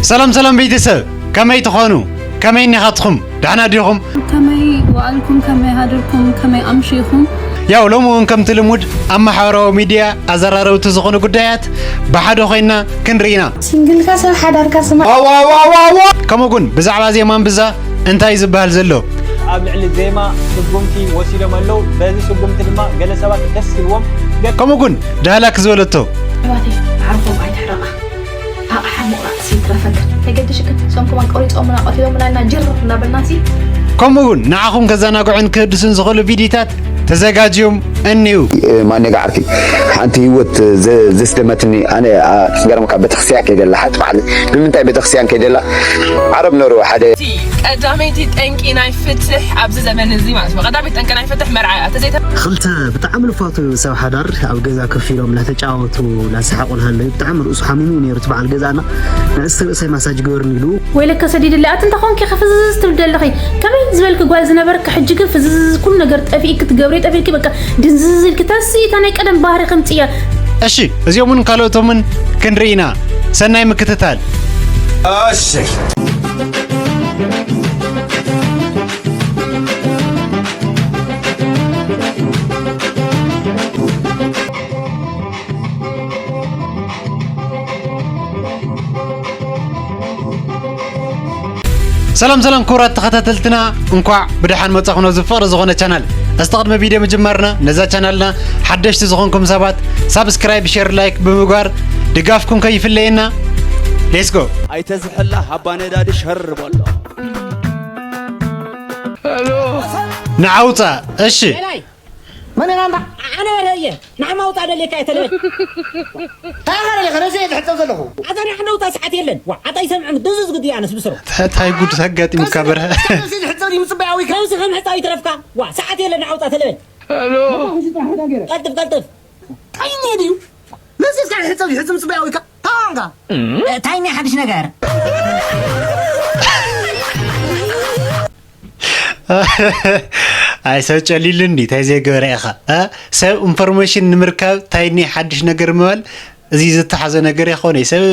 ሰላም ሰላም ቤተሰብ፣ ከመይ ትኾኑ? ከመይ እኒኻትኹም? ደሕና ዲኹም? ከመይ ውዓልኩም? ከመይ ሃደርኩም? ከመይ ኣምሺኹም? ያው ሎሚ እውን ከምቲ ልሙድ ኣብ ማሕበራዊ ሚድያ ኣዘራረብቲ ዝኾኑ ጉዳያት ብሓደ ኮይና ክንርኢ ኢና። ሲንግልካ ሰብ ሓዳርካ ስማ። ከምኡ እውን ብዛዕባ ዜማን ብዛ እንታይ ዝበሃል ዘሎ? ኣብ ልዕሊ ዜማ ስጉምቲ ወሲዶም ኣለዉ። በዚ ስጉምቲ ድማ ገለ ሰባት ደስ ኢልዎም። ከምኡ እውን ዳህላክ ዝበለቶ ኣሕዋተይ ዓርኾም ኣይትሕረቓ። ኣቕሓ ምቑራጽ ይትረፈካ። ተገድሽክን እዞም ከማን ቆሪጾምና ቀቲሎምና ኢልና ጅር እናበልናሲ። ከምኡ እውን ንዓኹም ከዘናግዑን ክህድሱን ዝኽእሉ ቪዲዮታት ተዘጋጅዮም እኒው። ማነጋ ዓርኪ ሓንቲ ህይወት ዘስደመትኒ ኣነ ገርምካ ቤተክርስትያን ከይደላ ሓንቲ በዓል ንምንታይ ቤተክርስትያን ከይደላ ዓረብ ነሩ ሓደ ቀዳመይቲ ጠንቂ ናይ ፍትሕ ኣብዚ ዘመን እዚ ማለት ነው። ቀዳመይቲ ጠንቂ ናይ ፍትሕ መርዓ እያ። ተዘይተ ክልተ ብጣዕሚ ልፋቱ ሰብ ሓዳር ኣብ ገዛ ኮፍ ኢሎም እናተጫወቱ እናሰሓቑ እናሃለዩ ብጣዕሚ ርእሱ ሓሚሙ እዩ ነይሩ እቲ በዓል ገዛና። ንእስቲ ርእሰይ ማሳጅ ግበርኒ ኢሉ። ወይለከ ሰዲድለይ ኣቲ እንታይ ኮንኪ ኢኺ ፍዝዝ ትብል ዘለኺ? ከመይ ዝበልኪ ጓል ዝነበርኪ ሕጂ ግን ፍዝዝ ኩሉ ነገር ጠፊእኪ ትገብሪ ጠፊእኪ በቃ ድንዝዝ ኢልኪ ተንስኢ እታ ናይ ቀደም ባህሪ ከምጽእያ። እሺ እዚኦምን ካልኦቶምን ክንርኢ ኢና። ሰናይ ምክትታል። እሺ ሰላም ሰላም ክቡራት ተኸታተልትና እንኳዕ ብደሓን መጻኹም ኣብዚ ፍቕሪ ዝኾነ ቻናል። እስቲ ቅድሚ ቪድዮ ምጅማርና ነዛ ቻናልና ሓደሽቲ ዝኾንኩም ሰባት ሳብስክራይብ፣ ሼር፣ ላይክ ብምግባር ድጋፍኩም ከይፍለየና። ሌትስ ጎ። ኣይተዝሕላ ሃባ ነዳዲ ሸር በሎ። ንዓውፃ እሺ። መን ኢና እንዳ ኣነ ረየ ንዓማ ውፃ ደልየካ እየ ተለበል ታኻ ደልየካ ነዚ እየ ዝሕፀብ ዘለኹ ኣዛ ንዓና ውፃ ሰዓት የለን ዋ ዓጣ ይሰምዕን ድዙዝ ግዲ ኣነስ ብስሮ እንታይ ጉድ ኣጋጢሙካ በርሀ ነዚ ዝሕፀብ ድዩ ምፅበያ ወይ ከዚ ከም ሕፃዊ ተረፍካ ዋ ሰዓት የለን ንዓውፃ ተለበል ቀልጥፍ ቀልጥፍ ታይኒ ድዩ ነዚ እስካ ሕፀብ ሕፅብ ምፅበያ ወይ ታንጋ ታይኒ ሓድሽ ነገር ኣይ ሰብ ጨሊሉ እንዲ እንታይ ዘይገበረ ኢኻ እ? ሰብ ኢንፎርሜሽን ንምርካብ እንታይ እኒ ሓድሽ ነገር ምባል እዚ ዝተሓዘ ነገር ይኾነ ሰብ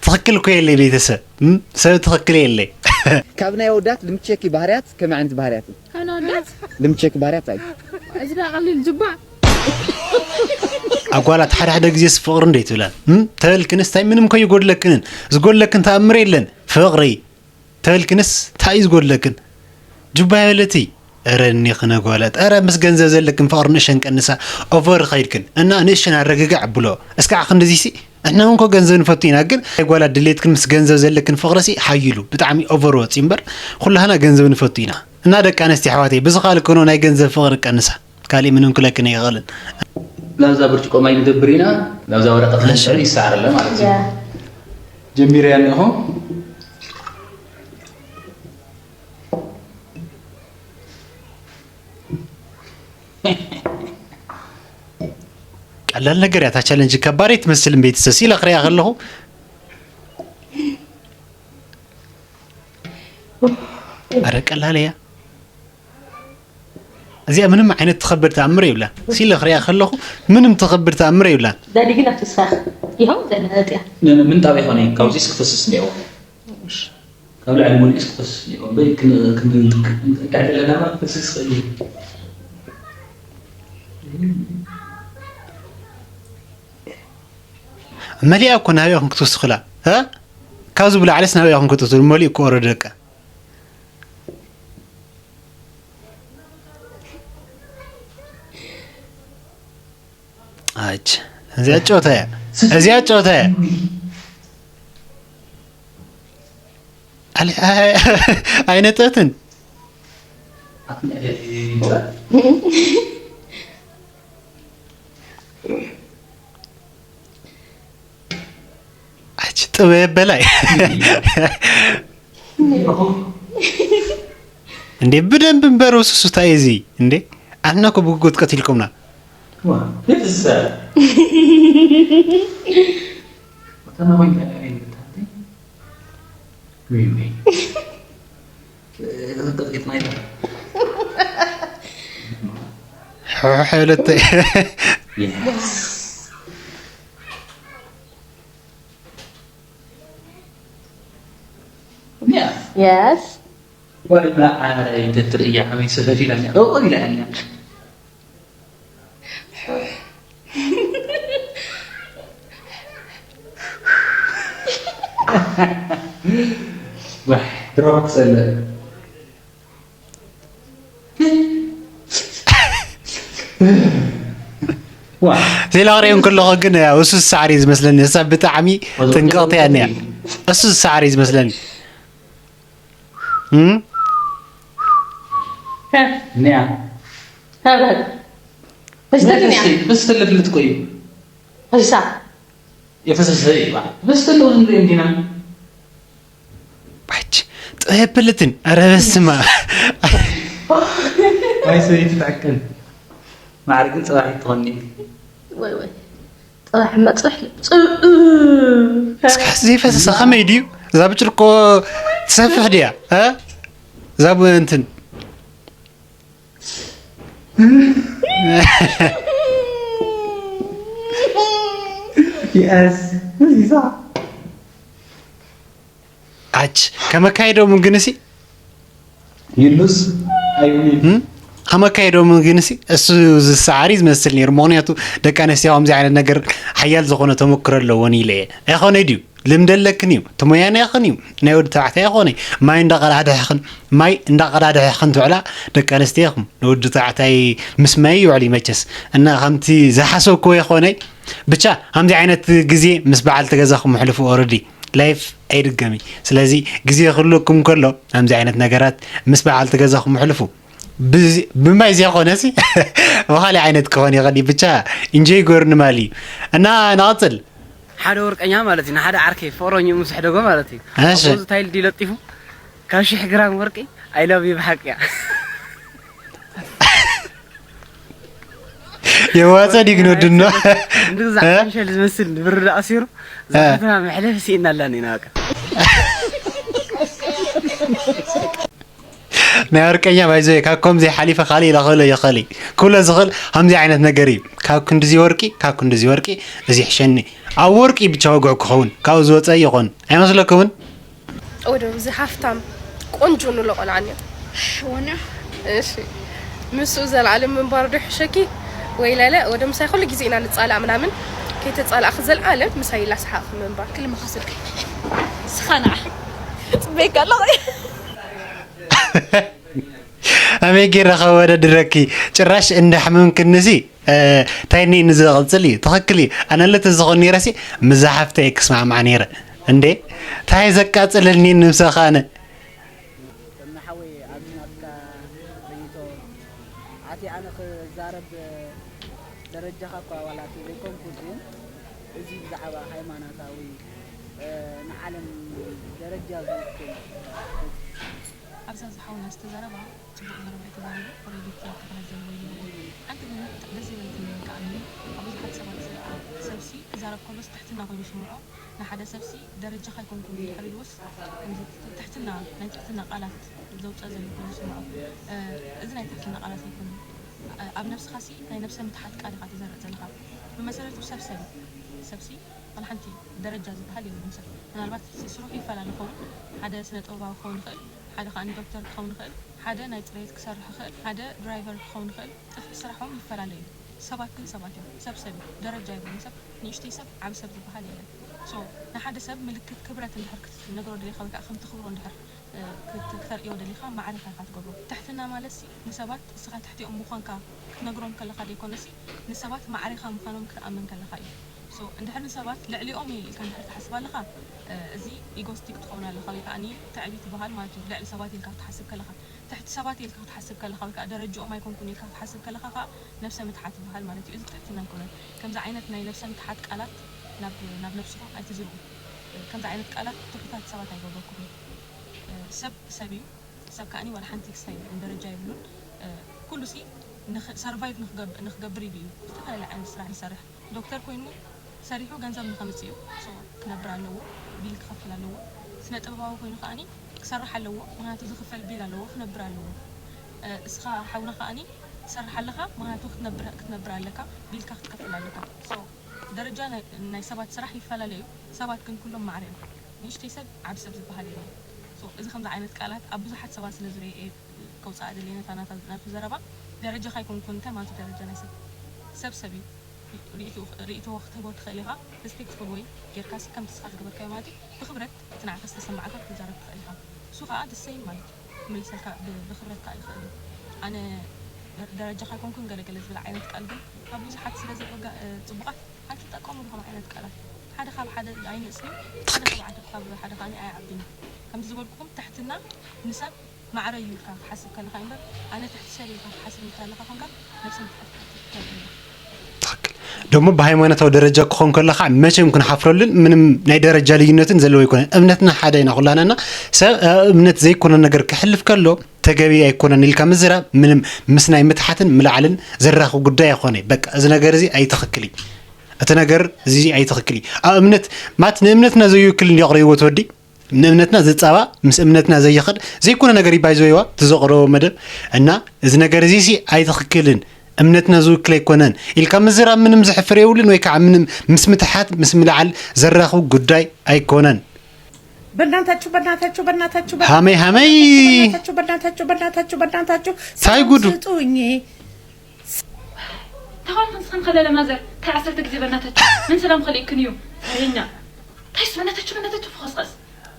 ትኽክል እኮ የለ ቤተሰብ እም? ሰብ ትኽክል የለ ካብ ናይ ኣወዳት ልምቸኪ ባህርያት ከመይ ዓይነት ባህርያት እዩ? ካብ ናይ ኣወዳት? ልምቸኪ ባህርያት ታይ? እዚ ዳ ቀሊል ጅባ ኣጓላት ሓደ ሓደ ግዜስ ፍቕሪ እንደ ትብላ እም? ተበልክንስ እንታይ ምንም ከይጎድለክንን ዝጎድለክን ተኣምር የለን ፍቕሪ ተበልክንስ እንታይ እዩ ዝጎድለክን? ጁባ የበለቲ እረ እኒኽን ኣጓላት እረ ምስ ገንዘብ ዘለክን ፍቕሪ ንእሸን ቀንሳ ኦቨር ኸይድክን እና ንእሸን ኣረግግዕ ኣብሎ እስካዕ ክንድዚሲ ንሕና እውን ኮ ገንዘብ ንፈቱ ኢና ግን ናይ ጓላት ድሌትክን ምስ ገንዘብ ዘለክን ፍቕርሲ ሓይሉ ብጣዕሚ ኦቨር ወፂ እምበር ኩላህና ገንዘብ ንፈቱ ኢና እና ደቂ ኣነስትዮ ኣሕዋተይ ብዝኻልክኖ ናይ ገንዘብ ፍቕሪ ቀንሳ ካሊእ ምንም ክለክን ኣይኽእልን ናብዛ ብርጭቆ ማይ ንገብር ኢና ናብዛ ወረቀት ለንስዕል ይሰዓር ኣለ ማለት እዩ ጀሚረያ እኒኹ ቀላል ነገር እያ እታ ቻለንጅ ከባድ ኣይትመስልን ቤተሰብ ኢለ ክሪኣ ከለኹ ኣረ ቀላል እያ እዚኣ ምንም ዓይነት ትኸብድ ተኣምር የብላን ኢለ ክሪኣ ከለኹ ምንም ትኸብድ ተኣምር የብላን ዳዲ ግን ኣብቲ እስኻ ይኸው ዘነጥያ ምንጣብ ይኾነ ካብዚስ ክፈስስ እኒኦ ካብ ላዕሊ መሊኡስ ክፈስስ እኒኦ እምበይ ዕዳዕደ ለናማ ክፈስስ ይኽእል እዩ መሊኣ እኮ ናበይ ኢኹም ክትውስኹላ እ ካብዚ ብላዕሊስ ናበይ ኢኹም ክትውስኹ መሊኡ እኮ ኦረዲ በቃ ኣች እዚኣ ጨወታ እያ እዚኣ ጨወታ እያ ኣይነጠትን ኣች ጥበብ በላይ እንዴ ብደንብ እምበር ወስሱታ እዚ እንዴ ኣትና ኮ ብጉጉት ቀቲልኩምና ሕሕሕለተ ያ የስ ወላ ኣረ እንተትርእያ ከመይ ሰፈፍ ኢላኛ ኦኦ ኢላኛ ዋሕ ድሮ ክትጸለ ዜላ ክሪኦ እንከለኹ ግን ያው እሱ ሳዕሪ ዝመስለኒ እሳ ብጣዕሚ ጥንቅቕቲ እያ እኒያ እሱ ሳዕሪ ዝመስለኒ እም? ኒያ ፈስተልንያ ፈስተለ ፍልጥ ቆዩ ፈሳ የፈሰሰ ይባ ፈስተለ ንርኢ እንዲና ባች ጥበብ የብልትን ኧረ በስማ ማይ ሰበይቲ ትዕቅን ማዕርግን ጽባሕ ትኾኒ ወይ ወይ ጽባሕ መጽሕ ጽ እስካስ ዘይፈሰሰ ከመይ ድዩ እዛ ብጭርቆ ትሰፍሕ ድያ እ? እዛ ብ- እንትን Yes. ኣች ከመካየዶም ግን እሲ ይሉስ ኣይሁን እም? ከመካየዶም ግን እሲ እሱ ዝሰዓሪ ዝመስል ነይሩ ምክንያቱ ደቂ ኣነስትዮ ከምዚ ዓይነት ነገር ሓያል ዝኾነ ተመክሮ ኣለዎን ኢለ እየ ኣይኾነ ድዩ ልምዲ ኣለክን እዩ እቲ ሞያ ናይኽን እዩ ናይ ወዲ ተባዕታይ ኣይኾነ ማይ እንዳቐዳድሕኽን ማይ እንዳቐዳድሕኽን ትውዕላ ደቂ ኣነስትዮ ኢኹም ንወዲ ተባዕታይ ምስ ማይ ይውዕል እዩ መቸስ እና ከምቲ ዝሓሰብክዎ ይኾነ ብቻ ከምዚ ዓይነት ግዜ ምስ በዓልቲ ገዛኹም ኣሕልፉ ኦረዲ ላይፍ ኣይድገሚ ስለዚ ግዜ ክህልወኩም ከሎ ከምዚ ዓይነት ነገራት ምስ በዓልቲ ገዛኹም ኣሕልፉ ብማይ ዘይኮነ ሲ ብካሊእ ዓይነት ክኾን ይኽእል እዩ ብቻ ኢንጆይ ገሩ ንማል እዩ እና ንቐፅል ሓደ ወርቀኛ ማለት እዩ ንሓደ ዓርከይ ፍቕረኝኡ ምስ ሕደጎ ማለት እዩ እሺ። ኣብ ጎዙ ታይል ድዩ ለጢፉ ካብ ሽሕ ግራም ወርቂ I love you ብሓቂ እያ የዋፀ ዲግኖ ድኖ እንድዛ ዓንሸል ዝመስል ብርዳ ኣሲሩ ዛሓትና መሕለፊ ስኢና ኣላኒ ኢና በቃ ናይ ወርቀኛ ባይዘ ካብ ከምዚ ሓሊፈ ካልእ ኢለ ክእሎ ይኽእል እዩ ክብሎ ዝኽእል ከምዚ ዓይነት ነገር እዩ ካብ ክንድዚ ወርቂ ካብ ክንድዚ ወርቂ እዚ ይሕሸኒ ኣብ ወርቂ ብቻ ወግዑ ክኸውን ካብኡ ዝወፀ ይኾን ኣይመስለኩምን ወደ እዚ ሃፍታም ቆንጆ ንሎ ቆልዓ እኒኦ ወነ እሺ ምስኡ ዘለዓለም ምንባር ዶ ይሕሸኪ ወይ ለለ ወደ ምሳይ ኩሉ ግዜ ኢና ንጻላእ ምናምን ከይተጻላእኺ ዘለዓለም ምሳይ ኢላ ሰሓቕኺ ምንባር ክልመኻ ስልኪ ስኻ ንዓ ጽበይካ ኣለኹ ኣመይ ገይረ ከወደድረኪ ጭራሽ እንዳሕመምክንሲ ታይኒ ንዝቕፅል እዩ ትኽክል እዩ ኣነለ ተዝኾን ነይረሲ ምዛ ሓፍተይ ክስማዕማዕ ነይረ እንዴ ታይ ዘቃፅለኒ ንብሰኻ ኣነ ከም ንሓወይ ኣብዚ ናትካ ርእይቶ ኣቲ ኣነ ክዛረብ ደረጃኻ እኳ ዋላ እቲ ዘይኮንኩ ግን እዚ ብዛዕባ ሃይማኖታዊ ንዓለም ደረጃ ዝውክል ኣብዛ ዝሓውና ዝተዛረባ ፅቡቕ ዘረባ እዩ ተዛሪቡ ኦሬዲ ክዛብ ተኸታተል ወይ ሓንቲ ግን ደስ ዝበለትኒ ከዓኒ ኣብ ብዙሓት ሰባት ዝረኣ ሰብሲ ክዛረብ ከሎስ ትሕትና ኮይኑ ይስምዖ ንሓደ ሰብሲ ደረጃኻ ኣይኮንኩን እንድሕር ኢልዎስ ከምዚ ትሕትና ናይ ትሕትና ቃላት ዘውፅእ ዘሎ ኮይኑ ይስምዖ እዚ ናይ ትሕትና ቃላት ኣይኮንን ኣብ ነብስኻሲ ናይ ነብሰ ምትሓት ቃል ኢኻ ትዘርእ ዘለኻ ብመሰረቱ ሰብ ሰብ ሰብሲ ዋላ ሓንቲ ደረጃ ዝበሃል የብሉን ሰብ ምናልባት ስርሑ ይፈላለ ኸውን ሓደ ስነ ጥበባዊ ክኸውን ይኽእል ሓደ ከዓ ዶክተር ክኸውን ይኽእል ሓደ ናይ ፅሬት ክሰርሕ ይኽእል ሓደ ድራይቨር ክኸውን ይኽእል ጥፍኢ ስራሖም ይፈላለ እዩ ሰባት ግን ሰባት እዮም ሰብ ሰብ እዩ ደረጃ የብሉን ሰብ ንእሽተይ ሰብ ዓብ ሰብ ዝበሃል የለን so ንሓደ ሰብ ምልክት ክብረት እንድሕር ክትነግሮ ደሊኻ ወይ ከዓ ከም ተኽብሮ እንድሕር ክተርእዮ ደሊኻ ማዕረኻ ኢኻ ትገብሮ ትሕትና ማለት ሲ ንሰባት እስኻ ትሕቲኦም ምዃንካ ክትነግሮም ከለኻ ደይኮነሲ ንሰባት ማዕሬኻ ምዃኖም ክትኣምን ከለኻ እዩ so እንድሕር ንሰባት ልዕሊኦም እየ ኢልካ እንድሕር ትሓስብ ኣለኻ እዚ ኢጎስቲክ ትኸውን ኣለኻ ወይ ከዓ ትዕቢት ይበሃል ማለት እዩ ልዕሊ ሰባት ኢልካ ክትሓስብ ከለኻ ትሕቲ ሰባት እየ ኢልካ ክትሓስብ ከለኻ ወይ ከዓ ደረጅኦም ኣይኮንኩን ኢልካ ክትሓስብ ከለኻ ከዓ ነብሰ ምትሓት ይበሃል ማለት እዩ እዚ ትሕትና ኣይኮነን ከምዚ ዓይነት ናይ ነብሰ ምትሓት ቃላት ናብ ናብ ነብስኹም ኣይትዝርኡ ከምዚ ዓይነት ቃላት ትሑታት ሰባት ኣይገብረኩም እዩ ሰብ ሰብ እዩ ሰብ ከዓኒ ዋላ ሓንቲ ክሳይ ደረጃ የብሉን ኩሉ ሲ survive ንክገብር ኢሉ እዩ ዝተፈላለየ ዓይነት ስራሕ ዝሰርሕ ዶክተር ኮይኑ ሰሪሑ ገንዘብ ንከምፅእ እዩ ክነብር ኣለዎ ቢል ክኸፍል ኣለዎ ስነ ጥበባዊ ኮይኑ ከዓኒ ክሰርሕ ኣለዎ ምክንያቱ ዝኽፈል ቢል ኣለዎ ክነብር ኣለዎ እስኻ ሓውና ከዓኒ ትሰርሕ ኣለኻ ምክንያቱ ክትነብር ኣለካ ቢልካ ክትከፍል ኣለካ ደረጃ ናይ ሰባት ስራሕ ይፈላለ እዩ ሰባት ግን ኩሎም ማዕረ እዮም ንእሽተይ ሰብ ዓብ ሰብ ዝበሃል የለን So፣ እዚ ከምዚ ዓይነት ቃላት ኣብ ብዙሓት ሰባት ስለ ዝርእየ እየ ከውፅኣ ደልየ ነታ ናታ ናቱ ዘረባ። ደረጃኻ ኣይኮንኩን፣ እንታይ ማለት እዩ ደረጃ ናይ ሰብ? ሰብ ሰብ እዩ። ርእይትኡ ርእይትዎ ክትህቦ ትኽእል ኢኻ። ሪስፔክትፉል ወይ ጌርካሲ ከምቲ ንስኻ ዝገበርካዮ ማለት እዩ። ብኽብረት እቲ ንዓኻ ዝተሰማዓካ ክትዛረብ ትኽእል ኢኻ። እሱ ኸኣ the same ማለት እዩ። ክምልሰልካ ብ- ብኽብረት ከኣ ይኽእል እዩ። ኣነ ደረጃኻ ኣይኮንኩን ገለ ገለ ዝብል ዓይነት ቃል ግን ካብ ብዙሓት ስለ ዝረጋ ጽቡቓት ኣይትጠቀሙሉ ከም ዓይነት ቃላት። ሓደ ካብ ሓደ ኣይንእስን፣ ሓደ ካብ ሓደ ካብ ሓደ ከኣ ኣይዓብን። ከምቲ ዝበልኩኹም ትሕትና ንሰብ ማዕረ እዩ ኢልካ ክትሓስብ ከለኻ እምበር ኣነ ትሕቲ ሰብ ኢልካ ክትሓስብ እንተ ኣለኻ ኮንካ ነብሲ ምትሓት ክትሓስብ ትኽእል ኢኻ። ትኽክል። ደሞ ብሃይማኖታዊ ደረጃ ክኾን ከለኻ መቸም ክንሓፍረሉን ምንም ናይ ደረጃ ልዩነትን ዘለዎ ኣይኮነን። እምነትና ሓደ ኢና ኩላና እና ሰብ ኣብ እምነት ዘይኮነ ነገር ክሕልፍ ከሎ ተገቢ ኣይኮነን ኢልካ ምዝራብ ምንም ምስ ናይ ምትሓትን ምልዓልን ዘራኽብ ጉዳይ ኣይኮነ። በቃ እዚ ነገር እዚ ኣይትኽክል እዩ። እቲ ነገር እዚ ኣይትኽክል እዩ። ኣብ እምነት ማት ንእምነትና ዘይውክል እንዲ ኣቕሪብዎ ትወዲ ንእምነትና ዝፃባ ምስ እምነትና ዘይኸድ ዘይኮነ ነገር ይባይ ዝወይዋ ትዘቕረቦ መደብ እና እዚ ነገር እዚ ሲ ኣይትኽክልን እምነትና ዝውክል ኣይኮነን ኢልካ ምዝራብ ምንም ዘሕፍር የብሉን ወይ ከዓ ምንም ምስ ምትሓት ምስ ምልዓል ዘራኽብ ጉዳይ ኣይኮነን። በእናታችሁ በእናታችሁ በእናታችሁ ሃመይ ሃመይ በእናታችሁ በእናታችሁ በእናታችሁ ታይ ጉዱ? ስጡኝ። ተኻል ክንስኽን ከለለ ማዘር ታይ ዓሰርተ ግዜ በእናታችሁ ምን ሰላም ከልእክን እዩ። ፈረኛ ታይሱ በእናታችሁ በእናታችሁ ፍኸስኸስ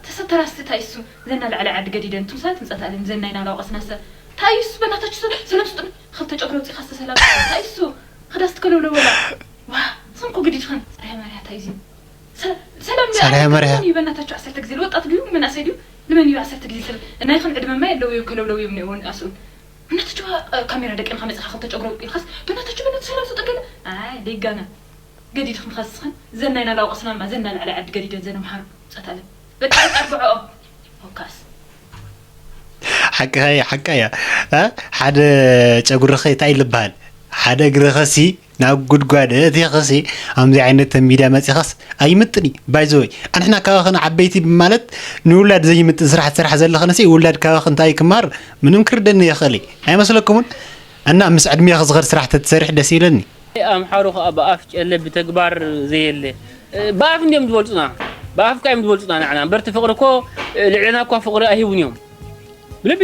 ተሰተራስቲ ታይሱ ዘና ልዕሊ ዓዲ ገዲደን ትምሳት ምጸት ኣለን ዘናይና ላውቀስናሰ ታይሱ በእናታችሁ ሰ- ሰላም ስጡን ኸልተ ጨግሮ ውፂ ካስተ ሰላም ታይሱ ኸዳስት ከለውለ ወላ ዋ ስንኩ ግዲድኽን ጸርያ መርያ ታይዚ ሰ- ሰላም ጸርያ መርያ። እዩ በእናታችሁ ዓሰርተ ግዜ ልወጣት ድዩ መናእሰይ ድዩ ንመን እዩ ዓሰርተ ግዜ ሰላም እናይኽን ዕድመማ የለው እዮም ከለውለው እዮም ነይውን ኣስኡን እናተችዋ ካሜራ ደቂ ኢልካ መፅኻ ክልተ ጨጉሮ ኢልካስ በናተች በናት ሰላም ስጠገለ ኣይ ደይጋና ገዲድኽን ኸስኽን ዘናይና ላውቀስናማ ዘና ልዕሊ ዓዲ ገዲደን ዘነምሃሩ ፀታለን በቃ ኣርብዖኦም ወካስ ሓቅኻ እያ ሓቃ እያ እ? ሓደ ጨጉርኸ እንታይ ልበሃል ሓደ እግርኸሲ ናብ ጉድጓድ እቲ ኸሲ ኣምዚ ዓይነት ሚድያ መፂኻስ ኣይምጥን እዩ ባይዘወይ ኣንሕና ካባኽን ዓበይቲ ማለት ንውላድ ዘይምጥን ስራሕ ትሰርሕ ዘለኽንሲ ውላድ ካባኽን እንታይ ክማር ምንም ክርደኒ የኽእል እዩ ኣይመስለኩምን እና ምስ ዕድሜ ዝኸድ ስራሕ ተትሰርሕ ደስ ይብለኒ ኣምሓሩ ከዓ ብኣፍ ጨለ ብተግባር ዘየለ ብኣፍ እንዲዮም ዝበልፁና ብኣፍካ እዮም ዝበልፁና ንዓና እምበርቲ ፍቅሪ እኮ ልዕለና እኳ ፍቅሪ ኣይህቡን እዮም ብልቢ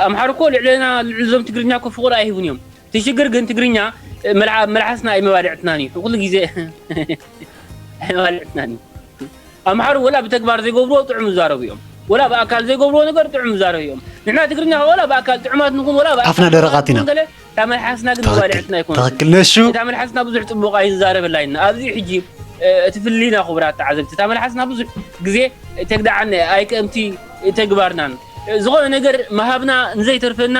ኣምሓሩ እኮ ልዕለና ልዕሊ ዞም ትግርኛ እኮ ፍቅሪ ኣይህቡን እዮም እቲ ሽግር ግን ትግርኛ መልሓስና ኣይመባልዕትናን እዩ ኩሉ ግዜ ኣይመባልዕትናን እዩ ኣምሓሩ ወላ ብተግባር ዘይገብርዎ ጥዑም ይዛረቡ እዮም ወላ ብኣካል ዘይገብርዎ ነገር ጥዑም ይዛረቡ እዮም ንሕና ትግርኛ ወላ ብኣካል ጥዑማት ንኹን ወላ ብኣካል ኣፍና ደረቓት ኢና። ገለ እታ መልሓስና ግን ትኽክል መባልዕትና ኣይኮነ ትኽክል ነሹ እታ መልሓስና ብዙሕ ፅቡቕ ኣይዛረበላ ኢና ኣብዚ ሕጂ እቲ ፍልይና ክቡራት ተዓዘብቲ እታ መልሓስና ብዙሕ ግዜ ተግዳዓና እያ ኣይከምቲ ተግባርናን ዝኾነ ነገር ምሃብና ንዘይተርፈና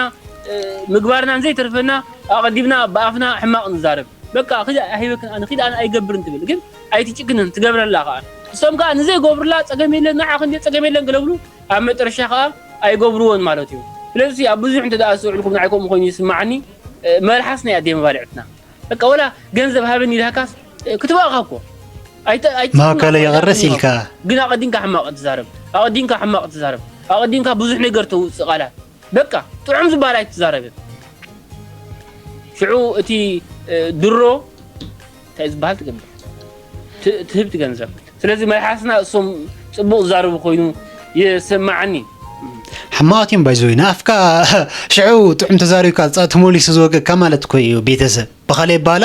ምግባርና ንዘይተርፈና ኣቐዲምና ብኣፍና ሕማቕ ንዛረብ በቃ ኺድ ኣይህበክን ኣነ ኺድ ኣነ ኣይገብርን ትብል ግን ኣይትጭክንን ትገብረላ ከዓ እሶም ከዓ ንዘይገብሩላ ፀገም የለን ንዓ ክንዲ ፀገም የለን ገለብሉ ኣብ መጠረሻ ከዓ ኣይገብርዎን ማለት እዩ ስለዚ ኣብ ብዙሕ እንተ ኣስተውዕልኩም ንዓይ ከምኡ ኮይኑ ይስማዓኒ መልሓስ ናይ ኣደ መባልዕትና በቃ ወላ ገንዘብ ሃበኒ ኢልካስ ክትበእኻ እኮ ማእከለ የቐርስ ኢልካ ግን ኣቐዲምካ ሕማቕ ትዛረብ ኣቐዲምካ ሕማቕ ትዛረብ ኣቐዲምካ ብዙሕ ነገር ተውፅእ ቃላት በቃ ጥዑም ዝበሃል ኣይትዛረብን ሽዑ እቲ ድሮ እንታይ ዝበሃል ትገብር ትህብ ትገንዘብ ስለዚ መልሓስና እሶም ፅቡቕ ዝዛረቡ ኮይኑ ይስማዓኒ ሕማቓት እዮም ባይዘወይ ንኣፍካ ሽዑ ጥዑም ተዛሪብካ ተመሊሱ ዝወገካ ማለት እኮ እዩ ቤተሰብ ብኻልእ ኣባህላ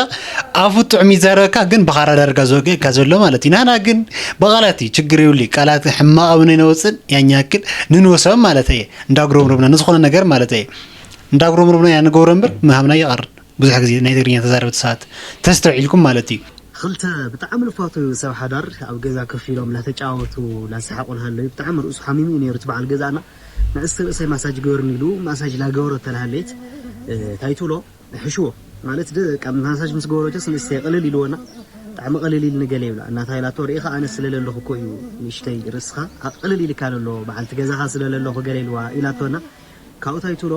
ኣፉ ጥዑም ይዛረበካ ግን ብኻራ ዳርጋ ዝወገካ ዘሎ ማለት እዩ ናና ግን ብቓላት እዩ ችግር የብሉ ቃላት ሕማቕ እውን ኣይነወፅን ያን ያክል ንንወ ሰብ ማለት እየ እንዳጉረምረምና ንዝኾነ ነገር ማለት እየ እንዳጉረምረምና ኢና ንገብሮ እምበር ምሃብና ይቐርን ብዙሕ ግዜ ናይ ትግርኛ ተዛረብቲ ሰባት ተስተውዒልኩም ማለት እዩ ክልተ ብጣዕሚ ልፋቱ ሰብ ሓዳር ኣብ ገዛ ከፍ ኢሎም እናተጫወቱ እናሰሓቁ እናሃለዩ ብጣዕሚ ርእሱ ሓሚሙ እዩ ነይሩ እቲ በዓል ገዛና ንእስቲ ርእሰይ ማሳጅ ግበርኒ ኢሉ ማሳጅ እናገበሮ ተላሃለየት እንታይ ትብሎ ሕሽዎ ማለት ደ ካብ ማሳጅ ምስ ገበረቶስ ንእስተይ ቅልል ኢልዎና ብጣዕሚ ቅልል ኢልኒ ገለ ይብላ እናታ ኢላቶ ርኢኻ ኣነ ስለለለኹ እኮ እዩ ንእሽተይ ርእስኻ ኣቕልል ኢልካ ለሎ በዓልቲ ገዛኻ ስለለለኹ ገለ ኢልዋ ኢላቶና ካብኡ እንታይ ትብሎ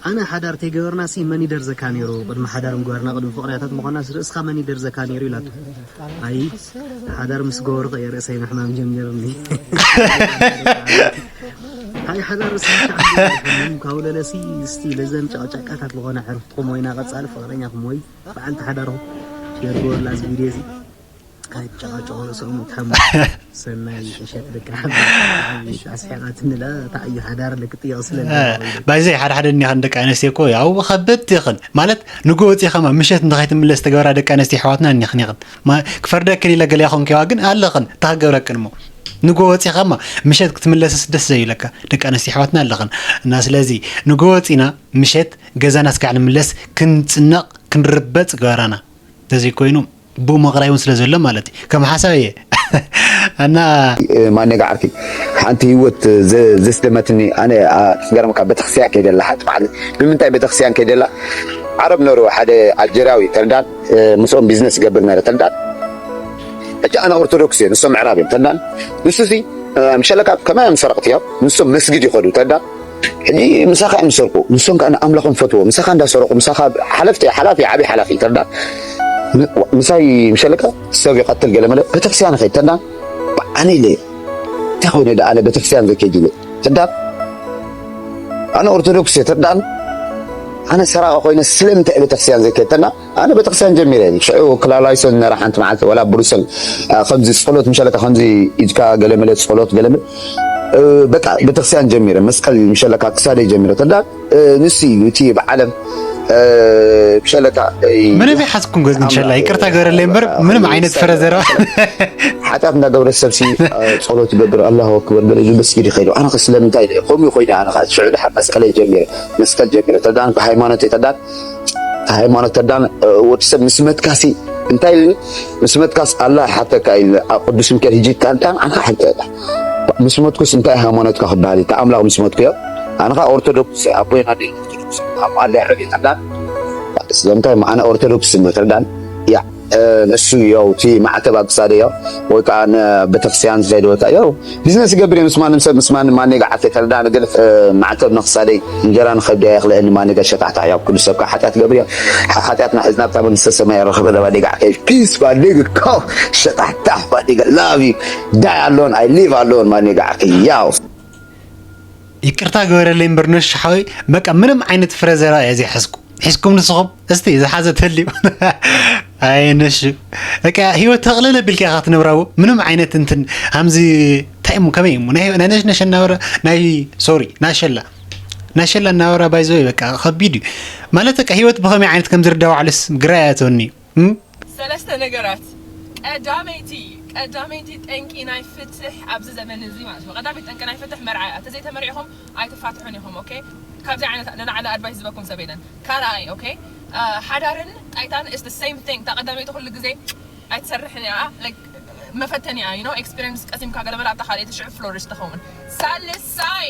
ኣነ ሓዳር ተይገበርናሲ መን ይደርዘካ ነይሩ ቅድሚ ሓዳር ምግባርና ቅድሚ ፍቕርያታት ምዃናስ ርእስኻ መን ይደርዘካ ነይሩ ኢላቶ ኣይ ሓዳር ምስ ገበርኹ እየ ርእሰይ ምሕማም ጀሚርኒ ኣይ ሓዳር ርእስኻ ካብ ለለሲ እስቲ ለዘን ጨቕጫቃታት ዝኾነ ዕርፍትኹም ወይና ቀጻሊ ፍቕረኛኹም ወይ በዓልቲ ሓዳርኹም ሸር ግበሩላ እዚ ቪድዮ እዚ ካጨቃጨቆ ርእሶም ተም ሰናይ እሸት ደቂ ሓንቲ ኣስሒቓትኒ ላ። እንታይ እዩ ሓዳር ልክጥየቕ ስለ ባይዘይ ሓደ ሓደ እኒኻን ደቂ ኣነስትዮ እኮ ያው ከበድቲ ይኽን ማለት ንጎ ወፂኸማ ምሸት እንተኸይትምለስ ተገብራ ደቂ ኣነስትዮ ኣሕዋትና እኒኽን ይኽን ክፈርደክን ኢለ ገለ ይኾንኪዋ ግን ኣለኽን ተኸገብረክን እሞ ንጎ ወፂኸማ ምሸት ክትምለስስ ደስ ዘይብለካ ደቂ ኣነስትዮ ኣሕዋትና ኣለኽን እና ስለዚ ንጎ ወፂና ምሸት ገዛና ስጋዕ ንምለስ ክንፅነቕ ክንርበፅ ገበራና ተዘይኮይኑ ብኡ መቕራይ እውን ስለ ዘሎ ማለት እዩ ከም ሓሳብ እየ እና ማኔጋ ዓርኪ ሓንቲ ህይወት ዘስደመትኒ ኣነ ክገርምካ ቤተክርስትያን ከይደላ ሓንቲ በዓል ንምንታይ ቤተክርስትያን ከይደላ ዓረብ ነሩ ሓደ ኣልጀርያዊ ተርዳን ምስኦም ቢዝነስ ይገብር ነረ ተርዳን ሕጂ ኣነ ኦርቶዶክስ እየ ንሶም ምዕራብ እዮም ተርዳን ንሱ ሲ ምሸለካ ከመይ እዮም ሰረቅቲ እዮም ንሶም መስጊድ ይኸዱ ተርዳን ሕጂ ምሳኻ እዮም ዝሰርቁ ንሶም ከዓ ንኣምላኾም ፈትዎ ምሳኻ እንዳሰረቁ ምሳኻ ሓለፍቲ ሓላፊ ዓብይ ሓላፊ ተርዳ ምሳይ ምሸለካ ሰብ ይቐትል ገለ መለ ቤተክርስትያን ይኸይድ ተርዳ ብዓኒ ኢለ እንታይ ኾይነ ዳ ኣነ ቤተክርስትያን ዘይከይድ ኢለ ተርዳ ኣነ ኦርቶዶክስ እየ ተርዳ ኣነ ሰራቂ ኮይነ ስለምንታይ ቤተክርስትያን ዘይከይድ ተርዳ ኣነ ቤተክርስትያን ጀሚረ ሽዑ ክላላይሶ ዝነበረ ሓንቲ መዓልቲ ወላ ብሩሰል ከምዚ ፀሎት ምሸለካ ከምዚ ኢድካ ገለመለ ፀሎት ገለመለ በቃ ቤተክርስትያን ጀሚረ መስቀል ምሸለካ ክሳደይ ጀሚረ ተዳ ንሱ እዩ እቲ ብዓለም ምሸለካ ምንም ይሓዝኩም ገዝ ምሸላ ይቅርታ ገረለይ እምበር ምንም ዓይነት ፍረ ዘረባ ሓጢኣት እንዳገብረ ሰብ ሲ ጸሎት ይገብር ኣላሁ ኣክበር ገለ ኢሉ መስጊድ ይኸይዱ ኣነ ስለምንታይ ከምኡ ኮይነ ኣነ ሽዑ ድሓር መስቀለይ ጀሚረ መስቀል ጀሚረ ተዳን ብሃይማኖት ተዳን ሃይማኖት ተዳን ወዲ ሰብ ምስ መትካሲ እንታይ ኢሉ ምስ መትካስ ኣላ ሓተካ ኢሉ ኣብ ቅዱስ ሚካኤል ሂጂ ታንታን ኣንካ ሓተ ምስ መትኩስ እንታይ ሃይማኖትካ ክበሃል እዩ ኣምላኽ ምስ መትኩዮ ኣንካ ኦርቶዶክስ ኣቦይና ደ ኦርቶዶክስ ኣብ ኣለ ዕቤ ተዳን ስለምንታይ ማዕና ኦርቶዶክስ ተዳን ያ ንሱ ያው እቲ ማዕተብ ኣብ ክሳደ ያው ወይ ከዓ ቤተክርስትያን ዝኸይድ ወይ ከዓ ያው ቢዝነስ ይገብር እየ ምስ ማንም ሰብ ምስ ማንም ማን ኔጋ ዓፌ ተረዳ ንግል ማዕተብ ንክሳደይ እንጀራ ንከብዲ ኣየክልአኒ ማን ኔጋ ሸታሕታ ያው ኩሉ ሰብ ከዓ ሓጢኣት ገብር እየ ሓጢኣትና ሕዝና ብታ መንግስተ ሰማይ ረክብ ለባ ኔጋ ዓፌ ፒስ ባዴግ ኮ ሸታሕታ ባዴግ ላቭ ዩ ዳይ ኣለውን ኣይ ሊቭ ኣለውን ማን ኔጋ ዓፌ ያው ይቅርታ ግበረለይ እምበር ነሹ ሓወይ በቃ ምንም ዓይነት ፍረ ዘራ እየ ዘይሐዝኩ ሒዝኩም ንስኹም እስቲ ዝሓዘ ተልዩ ኣይ ነሹ በቃ ህይወት ተቕልል ኣቢልካ ኢኻ ትነብራዎ ምንም ዓይነት እንትን ሃምዚ እንታይ እሞ ከመይ እሞ ናይ ነሽ ነሽ እናበረ ናይ ሶሪ ናይ ሸላ ናይ ሸላ እናበራ ባይዘወይ በቃ ከቢድ እዩ ማለት በቃ ህይወት ብኸመይ ዓይነት ከም ዝርዳ ባዕሉስ ግራ ያተወኒ እዩ ሰለስተ ነገራት ቀዳመይቲ ቀዳመይቲ ጠንቂ ናይ ፍትሕ ኣብዚ ዘመን እዚ ማለት ነው። ቀዳመይቲ ጠንቂ ናይ ፍትሕ መርዓ እያ። ተዘይተመሪዕኹም ኣይትፋትሑን ኢኹም። ኦኬ ካብዚ ዓይነት ንላዕሊ ኣድቫይስ ዝበኩም ሰብ የለን። ካልኣይ ኦኬ ሓዳርን ጣይታን is the same thing። እታ ቀዳመይቲ ኩሉ ግዜ ኣይትሰርሕን እያ። መፈተኒ እያ። You know experience ቀሲምካ ገለ መለ ኣብታ ካልኣይቲ ሽዑ ፍሎሪሽ ትኸውን። ሳልሳይ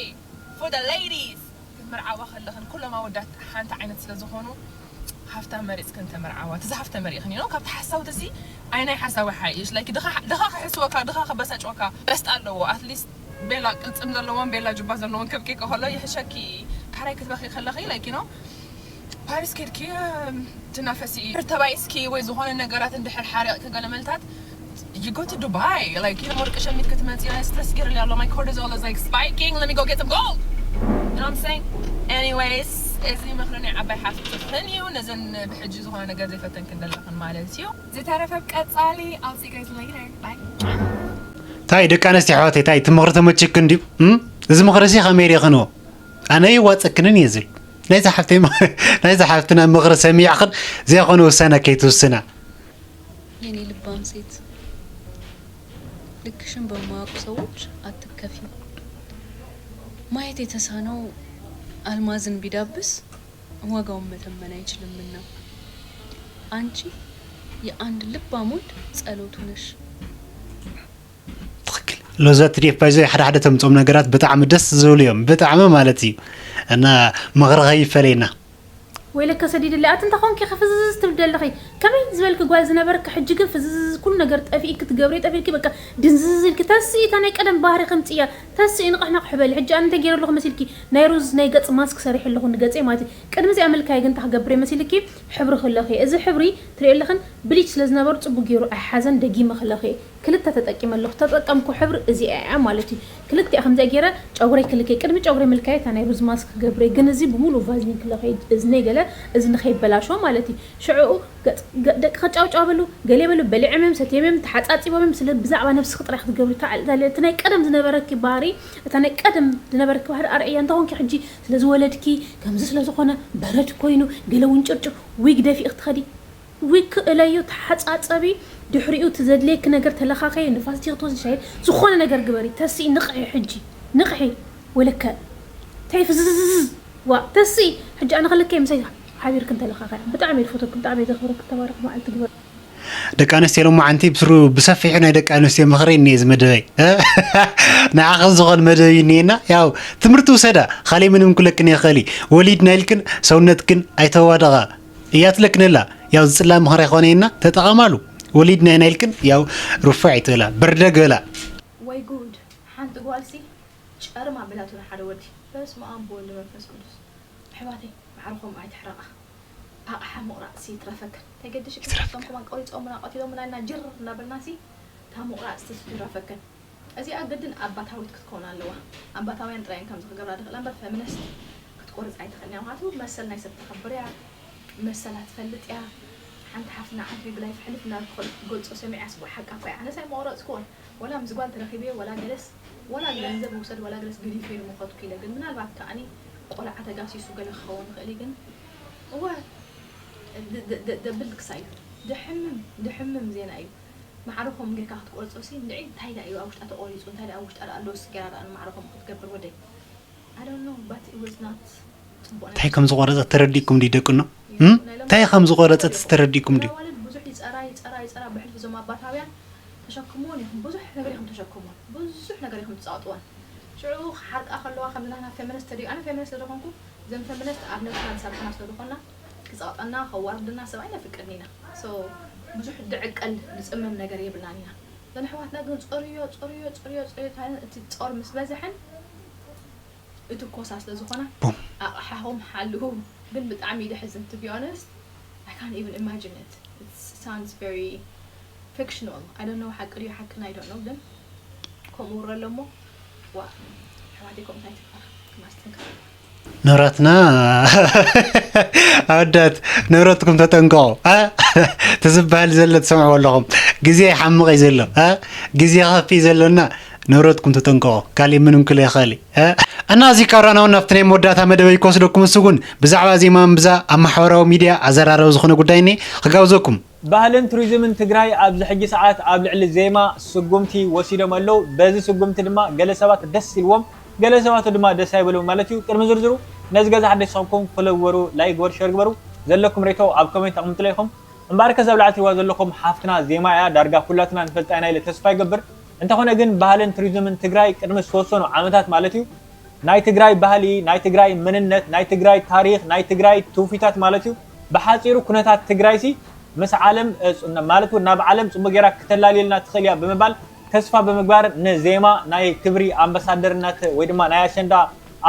for the ladies ክትምርዓዋ ከለኽን ኩሎም ኣወዳት ሓንቲ ዓይነት ስለ ዝኾኑ ሃፍታ መሪፅክን ተመርዓዋ እቲ ዝሃፍተ መሪእኽን you know ካብቲ ሓሳውቲ እዚ ኣይ ናይ ሓሳዊ ሓይሽ like ድኻ ድኻ ክሕስወካ ድኻ ከበሳጭወካ በስጥ ኣለዎ at least ቤላ ቅልፅም ዘለዎን ቤላ ጁባ ዘለዎን ከብቂ ከሎ ይሕሸኪ ካራይ ክትበኺ ከለኺ like you know ፓሪስ ከድኪ ትናፈሲ እዩ ተባኢስኪ ወይ ዝኾነ ነገራት እንድሕር ሓሪቕኪ ገለ መልታት you go to Dubai like you know ወርቂ ሸሚት ክትመፂ ናይ ስትረስ ገይርልያ ኣሎ my cortisol is like spiking let me go get some gold you know what I'm saying anyways እዚ ምኽሪ ናይ ዓባይ ሓፍትኽን እዩ ነዘን ብሕጂ ዝኾነ ነገር ዘይፈተንክን ዘለኽን ማለት እዩ ዝተረፈ ቀፃሊ I'll see you guys later bye ታይ ደቂ ኣነስትዮ ኣሕዋተይ ታይ እቲ ምኽሪ ተመችክን ድዩ እዚ ምኽሪ ሲ ከመይ ሪኽንዎ ኣነ ይዋፀክንን እየ ዝብል ናይዛ ሓፍተይ ናይዛ ሓፍትና ምኽሪ ሰሚዕኽን ዘይኮነ ውሳነ ከይትውስና የኔ ልባም ሴት ልክሽን በማያውቁ ሰዎች አትከፊ። ማየት የተሳነው አልማዝን ቢዳብስ ዋጋውን መተመን አይችልምና አንቺ የአንድ ልባም ወንድ ጸሎቱ ነሽ። ትኽክል ሎዛ ትዲኤፍ ባይዞ ሓደ ሓደ ተምፅኦም ነገራት ብጣዕሚ ደስ ዝብሉ እዮም ብጣዕሚ ማለት እዩ እና ምኽርኸ ይፈለየና ወይለከ ሰዲድለይ ኣቲ እንተ ኾንኪ ኸ ፍዝዝ ትብል ደለኺ ከመይ ዝበልኪ ጓል ዝነበርኪ ሕጂ ግን ፍዝዝ ኩሉ ነገር ጠፊእኪ ትገብሪ ጠፊእኪ በቃ ድንዝዝ ኢልኪ ተስኢ እታ ናይ ቀደም ባህሪ ከምፅእያ ተስኢ ንቕሕናቕ ሕበሊ ሕጂ ኣነ እንታይ ገይረ ኣለኹ መሲልኪ ናይ ሩዝ ናይ ገፅ ማስክ ሰሪሐ ኣለኹ ንገፀይ ማለት እዩ ቅድሚ እዚኣ ምልካይ ግን እንታይ ክገብር እየ መሲልኪ ሕብሪ ክለኺ እዚ ሕብሪ ትሪኦ ኣለኽን ብሊች ስለ ዝነበሩ ፅቡቅ ገይሩ ኣይሓዘን ደጊመ ክለኺ ክልተ ተጠቂመ ኣለኹ። ተጠቀምኩ ሕብሪ እዚኣ እያ ማለት እዩ። ክልቲኣ ከምዚኣ ገይረ ጨጉረይ ክልከይ፣ ቅድሚ ጨጉረይ ምልካይ እታ ናይ ሩዝ ማስክ ክገብረይ፣ ግን እዚ ብሙሉእ ቫዝሊን ክለኸይ፣ እዝነይ ገለ፣ እዚ ንኸይበላሾ ማለት እዩ። ሽዕኡ ገጽ-፣ ገ-፣ ደቂ ከጫውጫው በሉ፣ ገለ በሉ፣ በሊዖም እዮም፣ ሰትዮም እዮም፣ ተሓጻጺቦም እዮም። ስለ ብዛዕባ ነብስኺ ጥራይ ክትገብሪ፣ እታ፣ እታ፣ እቲ ናይ ቀደም ዝነበረኪ ባህሪ፣ እታ ናይ ቀደም ዝነበረኪ ባህሪ ኣርኣያ። እንተኾንኪ ሕጂ ስለ ዝወለድኪ፣ ከምዚ ስለ ዝኾነ፣ በረድ ኮይኑ፣ ገለ ውንጭርጭር፣ ዊግ ደፊእኺ ትኸዲ፣ ዊግ ክእለዮ፣ ተሓጻጸቢ፣ ድሕሪኡ እቲ ዘድልየኪ ነገር ተለኻኸዮ፣ ንፋስ ዲኺ ትወስዲ ሻሂ፣ ዝኾነ ነገር ግበሪ፣ ተስኢ፣ ንቕሒ ሕጂ፣ ንቕሒ፣ ወለከ፣ እንታይ ፍዝዝዝዝ፣ ዋ፣ ተስኢ፣ ሕጂ ኣነ ከለከ ምሳይ ሓቢርክን ተለኻኸያ። ብጣዕሚ እየ ዝፈትወክን፣ ብጣዕሚ እየ ዘኽብረክን፣ ተባረኽ መዓልቲ ግበር። ደቂ ኣንስትዮ ሎማዓንቲ ብስሩ ብሰፊሑ ናይ ደቂ ኣንስትዮ ምኽሪ እኒኤ እዚ መደበይ። ንዓኽን ዝኾን መደብ እዩ እኒኤና። ያው ትምህርቲ ውሰዳ፣ ካሊእ ምንም ክለክን ይኽእል እዩ። ወሊድና ኢልክን ሰውነትክን ኣይተዋደቓ እያ ትለክነላ። ያው ዝጽላ ምኽሪ ኣይኮነየና፣ ተጠቐማሉ። ወሊድና ኢና ኢልክን ያው ርፉዕ ኣይትበላ፣ በርደግ በላ። ወይ ጉድ! ሓንቲ ጓልሲ ጨርማ ኣቢላቶ ንሓደ ወዲ። በስመ ኣብ ወወልድ ወመንፈስ ቅዱስ። ኣሕዋተይ፣ ማዕርኹም ኣይትሕረቓ። ኣቕሓ ምቑራጽሲ ይትረፈክን። ተገድሽ ይትረፈክን። ከማን ቆሪጾምና ቀቲሎምና ኢልና ጅር እናበልናሲ፣ እታ ምቑራጽሲ ትትረፈክን። እዚኣ ግድን ኣባታዊት ክትከውን ኣለዋ። ኣባታውያን ጥራይ እዮም ከምዚ ክገብራ ዝኽእላ እምበር፣ ፌሚኒስት ክትቆርጽ ኣይትኽእልን እያ። ምኽንያቱ መሰል ናይ ሰብ ተኸብር እያ፣ መሰላ ትፈልጥ እያ። ሓንቲ ሓፍትና ዓንትቢ ብላይፍ ሕልፍ እናበልኩ ከሎ ክትገልጾ ሰሚዐ፣ ኣስቡ፣ ሓቃ እኮ እያ። ኣነስ ኣይመቑረጽኩዎን። ወላ ምስ ጓል ተረኺበ፣ ወላ ገለስ፣ ወላ ገንዘብ ውሰድ፣ ወላ ገለስ ግዲፈ ኢሉ ምኸድኩ ኢለ። ግን ምናልባት ከኣኒ ቆልዓ ተጋሲሱ ገለ ክኸውን ይኽእል እዩ። ግን እወ፣ ደ-፣ ደ-፣ ደ-፣ ደብል ክሳይ እዩ። ደሕምም፣ ደሕምም ዜና እዩ። ማዕርኾም ጌርካ ክትቆርጾ ሲ፣ እንድዒ እንታይ ደኣ እዩ ኣብ ውሽጣ ተቖሪጹ፣ እንታይ ደኣ ኣብ ውሽጣ ደኣ ኣሎ፣ እስኪ ገራ ደኣ ንማዕርኾም ክትገብር ወደይ። I don't know, but it was not ጽቡቕ ነገር። እንታይ ከም ዝቆረጸት ተረዲእኩም ድዩ ደቅኖ? እም? እንታይ ከም ዝቆረጸት ተረዲእኩም ድዩ? ኣዋልድ ብዙሕ ይጸራ፣ ይጸራ፣ ይጸራ፣ ብሕልፊ እዞም ኣባታውያን ተሸክምዎን ኢኹም፣ ብዙሕ ነገር ኢኹም ተሸክምዎን፣ ብዙሕ ነገር ኢኹም ትጸቕጥዎን። ሽዑ ክሓርቃ ከለዋ ከምዚ ናትና ፌሚኒስት ተድዩ፣ ኣነ ፌሚኒስት ተደኾንኩ፣ እዘን ፌሚኒስት ኣብ ነብስና ዝሰርሓና ስለ ዝኾና፣ ክጸቕጠና፣ ከዋርድና ሰብ ኣይነፍቅድን ኢና። So፣ ብዙሕ ድዕቀል፣ ድጽመም ነገር የብልናን ኢና። እዘን ኣሕዋትና ግን ጸርዮ፣ ጸርዮ፣ ጸርዮ፣ ጸርዮ፣ እታ እቲ ጾር ምስ በዝሐን፣ እቲ ኮሳ ስለ ዝኾና፣ ቡም። ኣቕሓኹም ሓልዉ። ግን ብጣዕሚ እዩ ደሕዝን፣ to be honest, I can't even imagine it. It sounds very fictional. I don't know፣ ሓቂ ድዩ ሓቅን፣ I don't know፣ ግን ከምኡ ውረ ኣሎ እሞ፣ ዋ፣ ኣሕዋተይ ከምኡ እንታይ ትግበር፣ ክማስትንካ። ንብረትና ኣወዳት ንብረትኩም ተጠንቀቑ፣ እ? እቲ ዝበሃል ዘሎ ትሰምዕዎ ኣለኹም። ግዜ ይሓምቕ እዩ ዘሎ፣ እ? ግዜ ከፊ እዩ ዘሎና፣ ንብረትኩም ተጠንቀቑ። ካሊእ ምንም ክለ ይኽእል እዩ፣ እ? እና እዚ ካብ ራናውን ናብቲ ናይ መወዳእታ መደበይ ክወስደኩም፣ እሱ እውን ብዛዕባ ዜማ እምብዛ ኣብ ማሕበራዊ ሚድያ ኣዘራረቢ ዝኾነ ጉዳይ እኒ ክጋብዘኩም። ባህልን ቱሪዝምን ትግራይ ኣብዚ ሕጂ ሰዓት ኣብ ልዕሊ ዜማ ስጉምቲ ወሲዶም ኣለዉ። በዚ ስጉምቲ ድማ ገለ ሰባት ደስ ኢልዎም፣ ገለ ሰባት ድማ ደስ ኣይበልዎም ማለት እዩ። ቅድሚ ዝርዝሩ ነዚ ገዛ ሓደሽ ዝኾንኩም ፎሎው ግበሩ፣ ላይክ ግበሩ፣ ሸር ግበሩ። ዘለኩም ሬቶ ኣብ ኮሜንት ኣቕምጡለይ ኢኹም። እምበኣርከስ ኣብ ላዕሊ ትሪእዋ ዘለኹም ሓፍትና ዜማ እያ፣ ዳርጋ ኩላትና ንፈልጣ ኢና ኢለ ተስፋ ይገብር። እንተኾነ ግን ባህልን ቱሪዝምን ትግራይ ቅድሚ ዝተወሰኑ ዓመታት ማለት እዩ ናይ ትግራይ ባህሊ፣ ናይ ትግራይ መንነት፣ ናይ ትግራይ ታሪኽ፣ ናይ ትግራይ ትውፊታት ማለት እዩ። ብሓፂሩ ኩነታት ትግራይሲ ምስ ዓለም ማለት እውን ናብ ዓለም ፅቡቅ ጌራ ክተላልየልና ትኽእል እያ ብምባል ተስፋ ብምግባር ንዜማ ናይ ክብሪ ኣምባሳደርነት ወይ ድማ ናይ ኣሸንዳ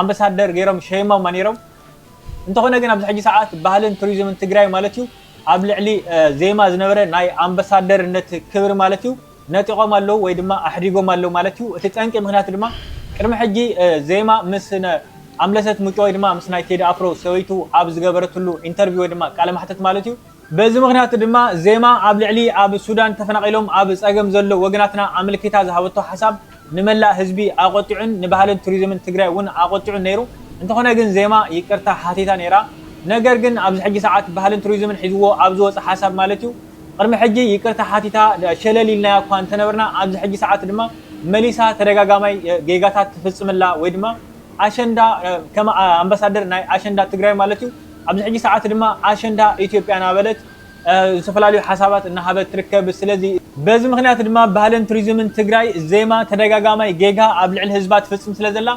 ኣምባሳደር ገይሮም ሸይሞማ ነይሮም። እንተኾነ ግን ኣብዚ ሕጂ ሰዓት ባህልን ቱሪዝምን ትግራይ ማለት እዩ ኣብ ልዕሊ ዜማ ዝነበረ ናይ ኣምባሳደርነት ክብሪ ማለት እዩ ነጢቖም ኣለዉ ወይ ድማ ኣሕዲጎም ኣለዉ ማለት እዩ። እቲ ጠንቂ ምኽንያት ድማ ቅድሚ ሕጂ ዜማ ምስ ኣምለሰት ሙጮ ወይ ድማ ምስ ናይ ቴዲ ኣፍሮ ሰበይቱ ኣብ ዝገበረትሉ ኢንተርቪው ወይ ድማ ቃለ ማሕተት ማለት እዩ። በዚ ምኽንያት ድማ ዜማ ኣብ ልዕሊ ኣብ ሱዳን ተፈናቒሎም ኣብ ፀገም ዘሎ ወገናትና ኣመልኪታ ዝሃበቶ ሓሳብ ንመላእ ህዝቢ ኣቖጢዑን ንባህልን ቱሪዝምን ትግራይ እውን ኣቖጢዑን ነይሩ። እንተኾነ ግን ዜማ ይቅርታ ሓቲታ ነይራ። ነገር ግን ኣብዚ ሕጂ ሰዓት ባህልን ቱሪዝምን ሒዝዎ ኣብ ዝወፀ ሓሳብ ማለት እዩ ቅድሚ ሕጂ ይቅርታ ሓቲታ ሸለል ኢልናያ እኳ እንተነበርና ኣብዚ ሕጂ ሰዓት ድማ መሊሳ ተደጋጋማይ ጌጋታት ትፍፅምላ ወይ ድማ ኣሸንዳ ከም ኣምባሳደር ናይ ኣሸንዳ ትግራይ ማለት እዩ ኣብዚ ሕጂ ሰዓት ድማ ኣሸንዳ ኢትዮጵያ እናበለት ዝተፈላለዩ ሓሳባት እናሃበት ትርከብ። ስለዚ በዚ ምኽንያት ድማ ባህልን ቱሪዝምን ትግራይ ዜማ ተደጋጋማይ ጌጋ ኣብ ልዕሊ ህዝባ ትፍፅም ስለ ዘላ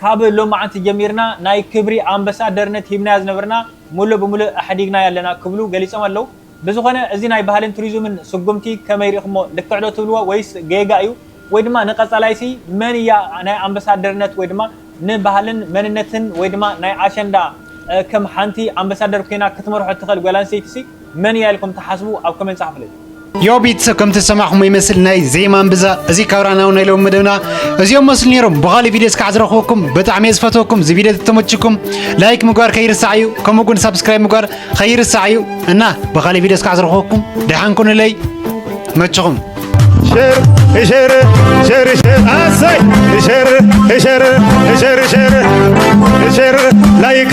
ካብ ሎማዓንቲ ጀሚርና ናይ ክብሪ ኣምባሳደርነት ሂብናያ ዝነበርና ሙሉእ ብሙሉእ ኣሕዲግናያ ኣለና ክብሉ ገሊፆም ኣለዉ። ብዝኾነ እዚ ናይ ባህልን ቱሪዝምን ስጉምቲ ከመይ ሪእኹሞ? ልክዕ ዶ ትብልዎ ወይስ ጌጋ እዩ? ወይ ድማ ንቐፃላይሲ መን እያ ናይ ኣምባሳደርነት ወይ ድማ ንባህልን መንነትን ወይ ድማ ናይ ኣሸንዳ ከም ሓንቲ ኣምባሳደር ኮይና ክትመርሖ እትኽእል ጓል ኣንስተይቲሲ መን እያ ኢልኩም ትሓስቡ? ኣብ ኮሜንት ፃሓፉለይ። ዮ ቤተሰብ፣ ከም ተሰማዕኹም ይመስል ናይ ዜማ እምብዛ። እዚ ካብ ራናው ናይ ሎም መደብና እዚኦም መስሉ ነይሮም። ብኻሊ ቪድዮ እስካዕ ዝረኽበኩም ብጣዕሚ እየ ዝፈትወኩም። እዚ ቪድዮ ተተመችኩም ላይክ ምግባር ከይርሳዕ እዩ፣ ከምኡ እውን ሳብስክራይብ ምግባር ከይርሳዕ እዩ። እና ብኻሊ ቪድዮ እስካዕ ዝረኽበኩም ደሓን ኩኑለይ፣ መችኹም። ሸር ሸር ሸር ሸር ኣሰይ ሸር ሸር ሸር ሸር ሸር ላይክ